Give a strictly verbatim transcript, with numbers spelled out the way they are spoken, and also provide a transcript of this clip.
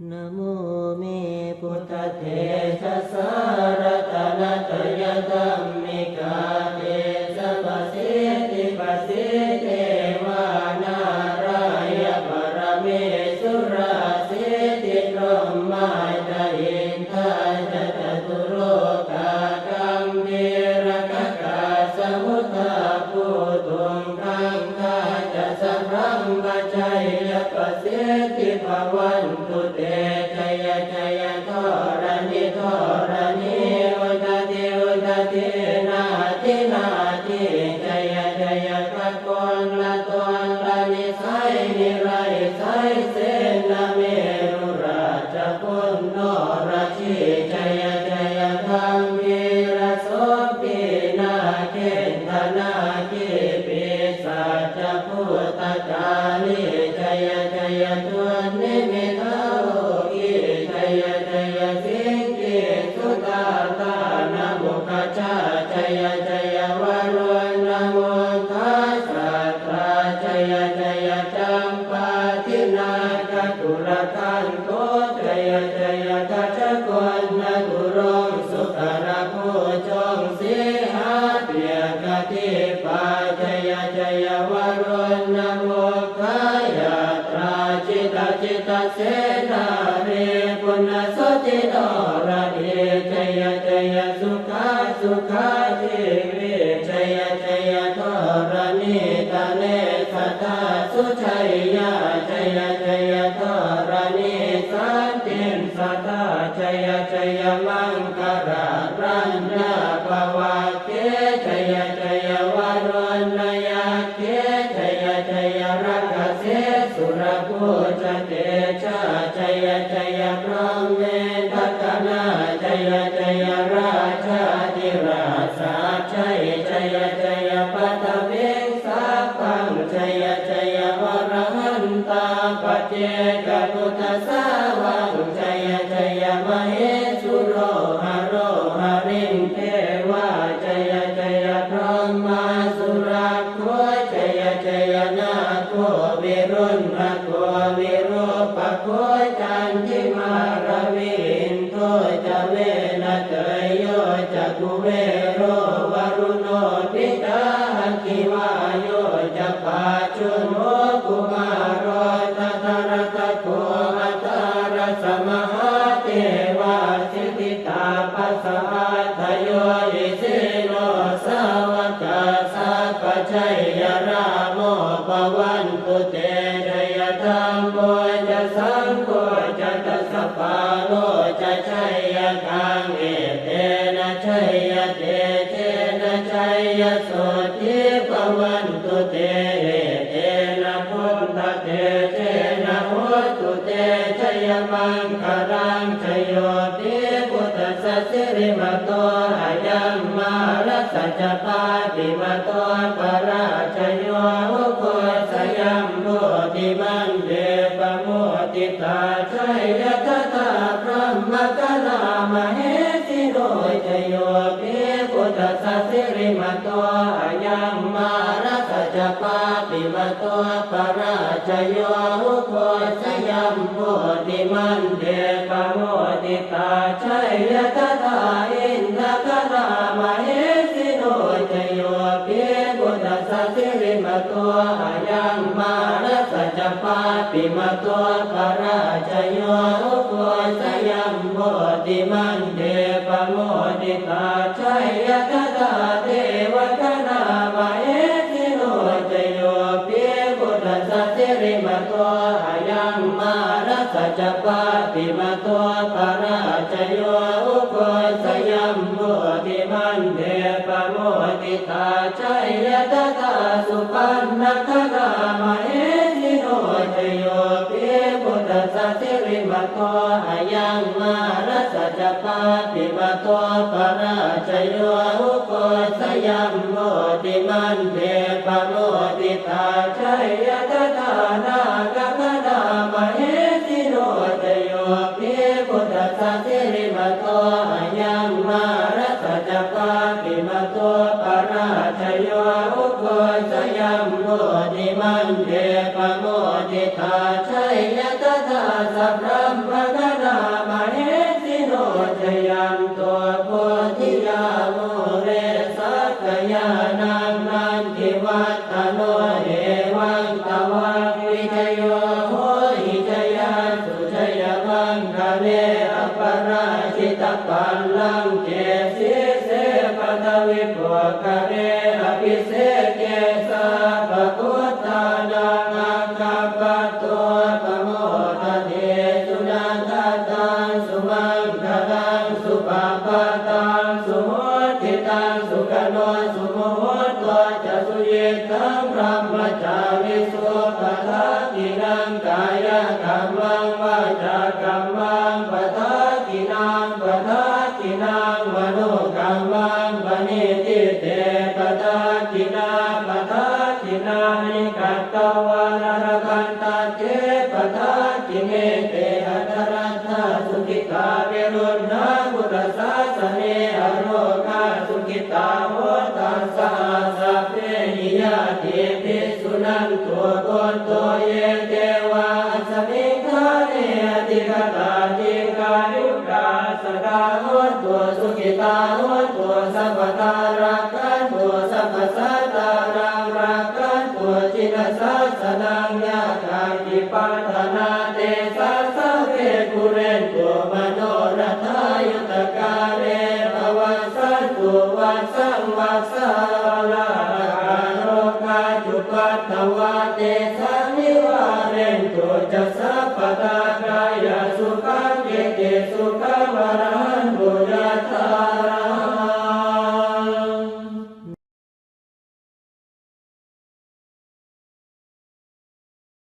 Namo me buddhatejasā ratanattayadhammikā tejapasiddhi pasiddhi devā nārāyaparamesurā siddhibrahmā ca indā ca catulokā gambhīrakkhakā samuddā bhūtuṃ gaṅgā ca sabrahmajayya pasiddhi bhavantu te. Jaya jaya dharaṇi dharaṇī udadhi udadhī nadi nadī jaya jaya gagonlatonlanisai niraisai senamerurājaguṇṇorajī jaya jaya gambhīrasombhī nāgendanāgī pisācabhūtakālī jaya jaya dunnimittarogī jaya jaya siṅgī sudādānamukhajā jaya jaya varuṇṇamukhasātrā jaya jaya campādināgakulagantho jaya jaya gajagonnaturaṅga sukarabhujaṅga sīhabyagghadīpā jaya jaya varuṇṇamukhayātrā jita jita senārī puna suddhi noradī jaya jaya sukhā sukhā jīvī jaya jaya dharaṇītale sadā sujayā jaya jaya dharaṇī santin sadā jaya jaya maṅkarāraññā bhavagge jaya jaya varuṇṇayakkhe jaya jaya rakkhase surabhujatejā jaya jaya brahmendagaṇā jaya jaya rājādhirājasājjaya jaya jaya paṭhaviṃ sabbaṃ jaya jaya arahantā paccekabuddhasāvaṃ jaya jaya mahesuro haro harindevā jaya jaya brahmā surakkho jaya jaya nāgo viruḷhako virūpakkho candimā ravi indo ca venateyyo ca kuvero varuṇopi ca aggi vāyo ca pājuṇho kumāro dhataraṭṭhako aṭṭhārasa mahādevā siddhitāpasaādayo isino sāvakā sabbā jaya rāmo bhavantu te jaya dhammo ca saṅgho ca dasapālo ca jayakaṃ etena jayatejena jayasotthī bhavantu te etena buddhatejena hotu te jayamaṅgalaṃ jayo pi buddhassa sirīmato ayaṃ mārassa ca pāpimato parājayo ugghosayaṃ bodhimaṇḍe pamoditā jaya tadā brahmagaṇā mahesino jayo pi buddhassa sirīmato ayaṃ mārassa ca pāpimato parājayo ugghosayaṃ bodhimaṇḍe pamoditā jaya tadā indagaṇā mahesino jayo pi buddhassa sirīmato ayaṃ mārassa ca pāpimato parājayo ugghosayaṃ bodhimaṇḍe pamoditā jaya tadā devagaṇā mahesino jayo pi buddhassa sirīmato ayaṃ mārassa ca pāpimato parājayo ugghosayaṃ bodhimaṇḍe pamoditā jaya tadā supaṇṇagaṇā mahesino jayo pi buddhassa sirīmato ayaṃ mārassa ca pāpimato parājayo ugghosayaṃ bodhimaṇḍe pamoditā jaya tadā nāgagaṇā mahesino jayo pi buddhassa sirīmato ayaṃ mārassa ca pāpimato parājayo ugghosayaṃ bodhimaṇḍe pamoditā jaya tadā sabrahmagaṇā pallaṅke sīse paṭhavipokkhare abhiseke sabbabuddhānaṃ aggappatto pamodati. Sunakkhattaṃ sumaṅgalaṃ supabhātaṃ suhuṭṭhitaṃ sukhaṇo sumuhutto ca suyiṭṭhaṃ brahmacārisu. Padakkhiṇaṃ kāyakammaṃ vācākammaṃ padakkhiṇaṃ padakkhiṇaṃ manokammaṃ paṇidhī te padakkhiṇā. Padakkhiṇāni katvāna labhantatthe padakkhiṇe. Te atthaladdhā sukhitā viruḷhā buddhasāsane arogā sukhitā hotha saha sabbehi ñātibhi. Suṇantu bhonto ye devā asmiṃ ṭhāne adhigatā dīghāyukā sadā hontu sukhitā hontu sabbadā rakkhantu sabbasattānaṃ rakkhantu jinasāsanaṃ. Yā kāci patthanā tesaṃ sabbe pūrentu manorathā yuttakāle pavassantu vassaṃ vassā